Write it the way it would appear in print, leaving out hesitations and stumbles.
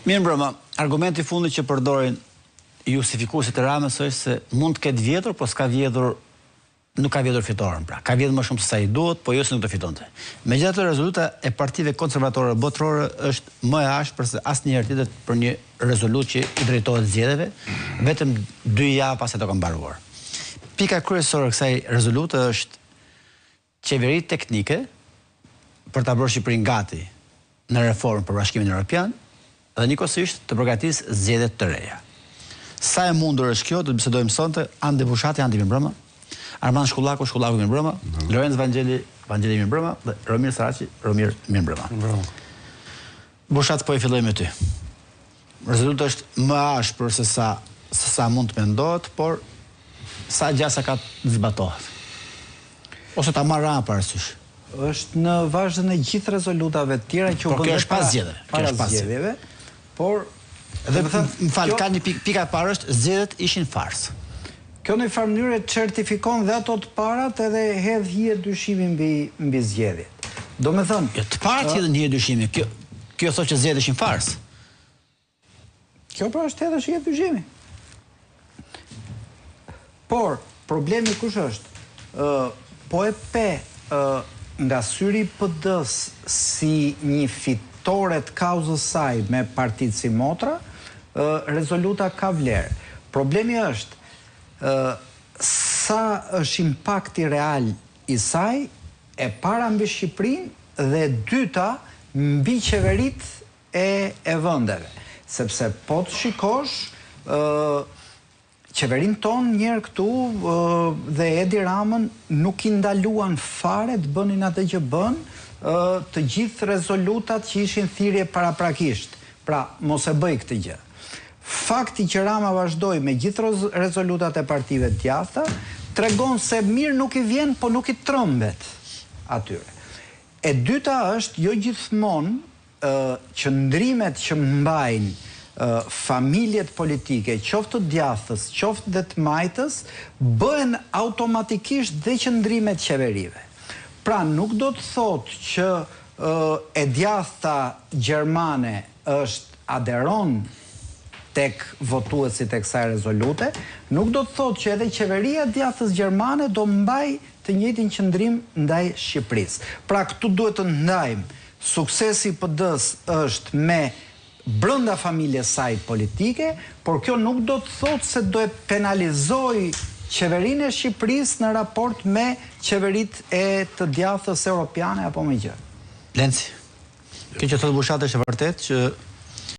Mirëmbrëma. Argumenti i fundit që përdorin justifikuesit e Ramës është se mund të ketë vjedhur, po s'ka vjedhur nuk ka vjedhur fitoren, pra ka vjedhur më shumë se sa i duhet, po jo se nuk do fitonte. Megjithatë rezoluta e partive konservatore botërore është më e ashpër se asnjëherë tjetër për një rezolutë që i drejtohet zgjedhjeve, vetëm dy javë pasi ato kanë mbaruar. Pika kryesore e kësaj rezolute është Qeveri teknike për ta bërë Shqipërinë gati në reformë për Bashkimin Europian dhe njëkohësisht të përgatisë zgjedhje të reja. Sa e mundur është kjo, do të bisedojmë sonte, Andi Bushati, Andi mirëmbrëma, Armand Shkullaku, Shkullaku mirëmbrëma, Lorenc Vangjeli, Vangjeli mirëmbrëma dhe Romir Saraçi, Romir mirëmbrëma. Bushat po e filloj me ty. Rezoluta është më e ashpër se sa se sa mund të mendohet, por sa gjasa ka të zbatohet? Ose ta marrë Rama parasysh. Është në vazhdën e gjithë rezolutave të tjera që u bënë edhe para zgjedhjeve, para zgjedhjeve, por dhe më fal, ka një pikë, pika e parë është zgjedhjet ishin farsë. Kjo në një farë mënyre certifikon dhe ato të parat edhe hedh hije dyshimi mbi mbi zgjedhjet. Domethënë, Jo, të parat hedhin hije dyshimi. Kjo kjo thotë që zgjedhjet ishin farsë. Kjo pra është hedhësh hije dyshimi. Por, problemi kush është? Ë po e pe ë nga syri i PD-së si një fitore të kauzës saj me partitë simotra, ë rezoluta ka vlerë. Problemi është ë sa është impakti real i saj, e para mbi Shqipërinë dhe e dyta mbi qeveritë e e vendeve. Sepse po të shikosh ë qeverinë tonë njëherë këtu dhe Edi Ramën nuk i ndaluan fare të bënin atë që bënë, të gjithë rezolutat që ishin thirrje paraprakisht. Pra, mos e bëj këtë gjë. Fakti që Rama vazhdoi me gjithë rezolutat e partive të djathta, tregon se mirë nuk i vjen, po nuk i trembet atyre. E dyta është jo gjithmonë qëndrimet që mbajnë familjet politike, qoftë të djathtës, qoftë dhe të majtës, bëhen automatikisht dhe qëndrime të qeverive. Pra nuk do të thotë që e djathta gjermane është aderon tek votuesit e kësaj rezolute, nuk do të thotë që edhe qeveria e djathtës gjermane do mbajë të njëjtin qëndrim ndaj Shqipërisë. Pra këtu duhet të ndajmë Suksesi i PD-së është me brenda familjes saj politike, por kjo nuk do të thotë se do e penalizojë qeverinë e Shqipërisë në raport me qeveritë e të djathtës europiane apo më gjerë. Lenci, kjo që thotë Bushati është e vërtetë që.